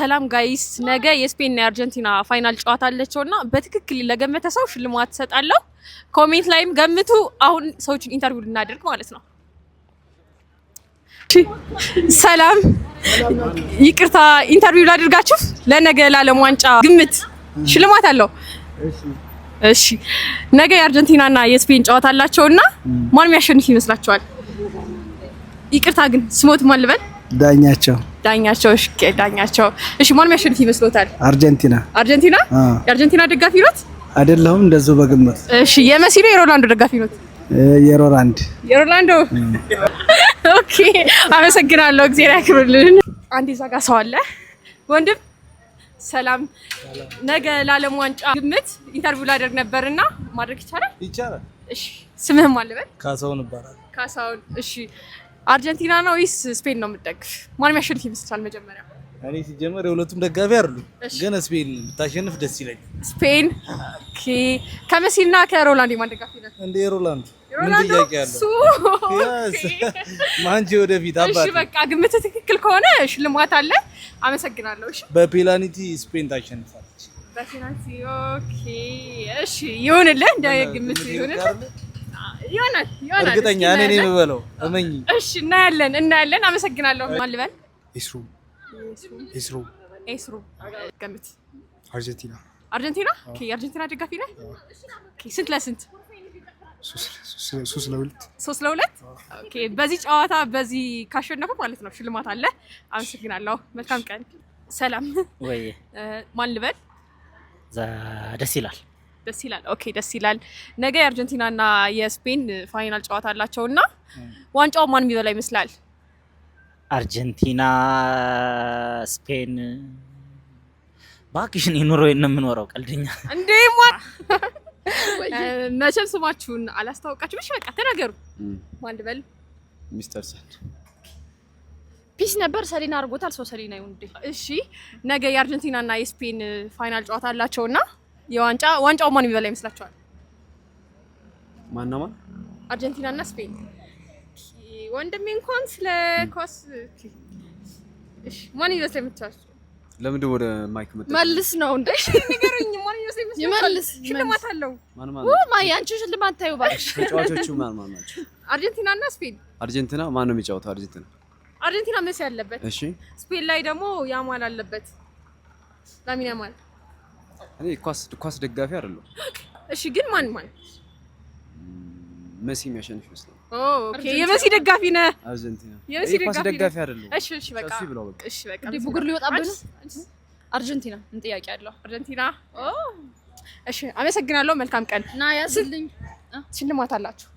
ሰላም guys፣ ነገ የስፔን እና የአርጀንቲና final ጨዋታ አለቸው እና በትክክል ለገመተ ሰው ሽልማት እሰጣለሁ። Comment ላይም ገምቱ። አሁን ሰዎችን interview ልናደርግ ማለት ነው። ሰላም፣ ይቅርታ interview ላድርጋችሁ። ለነገ ለዓለም ዋንጫ ግምት ሽልማት አለው። እሺ፣ ነገ የአርጀንቲና እና የስፔን ጨዋታ አላቸውና ማን የሚያሸንፍ ይመስላችኋል? ይቅርታ ግን ስሞት ማን ልበል? ዳኛቸው። ዳኛቸው። እሺ ዳኛቸው። እሺ፣ ማን የሚያሸንፍ ይመስሎታል? አርጀንቲና። አርጀንቲና። የአርጀንቲና ደጋፊ ኖት? አይደለሁም፣ እንደዚሁ በግምት። እሺ፣ የመሲ ነው የሮናልዶ ደጋፊ ኖት? የሮላንድ። የሮናልዶ። Okay፣ አመሰግናለሁ። እግዚአብሔር ያክብርልን። አንድ እዛ ጋር ሰው አለ። ወንድም ሰላም። ነገ ለዓለም ዋንጫ ግምት interview ላደርግ ነበርና ማድረግ ይቻላል? ይቻላል። እሺ፣ ስምህን ማን ልበል? ካሳሁን እባላለሁ። ካሳሁን። እሺ፣ አርጀንቲና ነው ወይስ ስፔን ነው የምትደግፍ? ማን የሚያሸንፍ ይመስላል መጀመሪያ? እኔ ሲጀመር የሁለቱም ደጋፊ አይደሉም፣ ግን ስፔን ብታሸንፍ ደስ ይለኛል። ስፔን። Okay። ከመሲና ከሮላንዶ የማን ደጋፊ ነህ? እንደ ሮላንዶ ምን ሮላንዶ ጥያቄ አለው? እሱ። Yes። ማንቺ ወደፊት እሺ አባቴ። በቃ ግምት ትክክል ከሆነ ሽልማት አለ። አመሰግናለሁ። እሺ። በፔናልቲ ስፔን ታሸንፋለች። በፔናልቲ። Okay። እሺ ይሁንልህ፣ እንደ ግምት ይሁንልህ። ይሆናል ይሆናል። እርግጠኛ እስኪ እኔ ነኝ እናያለን። የምበለው፣ እመኚ። እሺ፣ እናያለን እናያለን። አመሰግናለሁ። ማን ልበል? ኤስሩ ኤስሩ። ኤስሩ። ገምት። አርጀንቲና። አርጀንቲና። Okay። የአርጀንቲና ደጋፊ ነህ? Okay። ስንት ለስንት? 3-2። 3-2። Okay። በዚህ ጨዋታ በዚህ ካሸነፉ ማለት ነው ሽልማት አለ። አመሰግናለሁ። መልካም ቀን። ሰላም። ወይ። ማን ልበል? ደስ ይላል። ደስ ይላል። Okay፣ ደስ ይላል። ነገ የአርጀንቲና እና የስፔን final ጨዋታ አላቸው እና ዋንጫው ማን የሚበላ ይመስላል? አርጀንቲና፣ ስፔን። እባክሽ እኔ ኑሮ ነው የምኖረው። ቀልደኛ። እንዴ፣ መቼም ስማችሁን አላስታወቃችሁም። እሺ በቃ ተናገሩ። ማን ልበል? ሚስተር ሳንድ። ፒስ ነበር፣ ሰሊና አድርጎታል። ሰው ሰሊና ይሁን እንዴ? እሺ፣ ነገ የአርጀንቲና እና የስፔን final ጨዋታ አላቸው እና የዋንጫ ዋንጫው ማን የሚበላ ይመስላችኋል? ማና ማን? አርጀንቲና እና ስፔን። Okay፣ ወንድሜ እንኳን ስለ ኳስ። እሺ፣ ማን ይመስላል የምትቻችሁ? ለምንድን ወደ mic መጣ? መልስ ነው እንዴ? ንገሩኝ፣ ማን ይመስላል? ይመልስ። ሽልማት አለው። ማን ማን? ማ ያንቺ ሽልማት ታዩ እባክሽ። ተጫዋቾቹ ማን ማን ናቸው? አርጀንቲና እና ስፔን። አርጀንቲና ማን ነው የሚጫወተው? አርጀንቲና። አርጀንቲና መሲ አለበት። እሺ። ስፔን ላይ ደግሞ ያማል አለበት። ላሚን ያማል። እኔ ኳስ ደጋፊ አይደለሁም። እሺ፣ ግን ማን ማን? መሲ የሚያሸንፍ ይመስላል። Okay፣ የመሲ ደጋፊ ነህ? አርጀንቲና። የመሲ እኔ ኳስ ደጋፊ ነህ? ደጋፊ አይደለሁም። እሺ በቃ። ቸልሲ ብለው በቃ። እሺ በቃ። እንዴ፣ ብጉር ሊወጣብህ ነው። አንቺስ? አርጀንቲና ምን ጥያቄ አለው? አርጀንቲና። እሺ፣ አመሰግናለሁ። መልካም ቀን። ና ያዝልኝ። ሽልማት አላችሁ።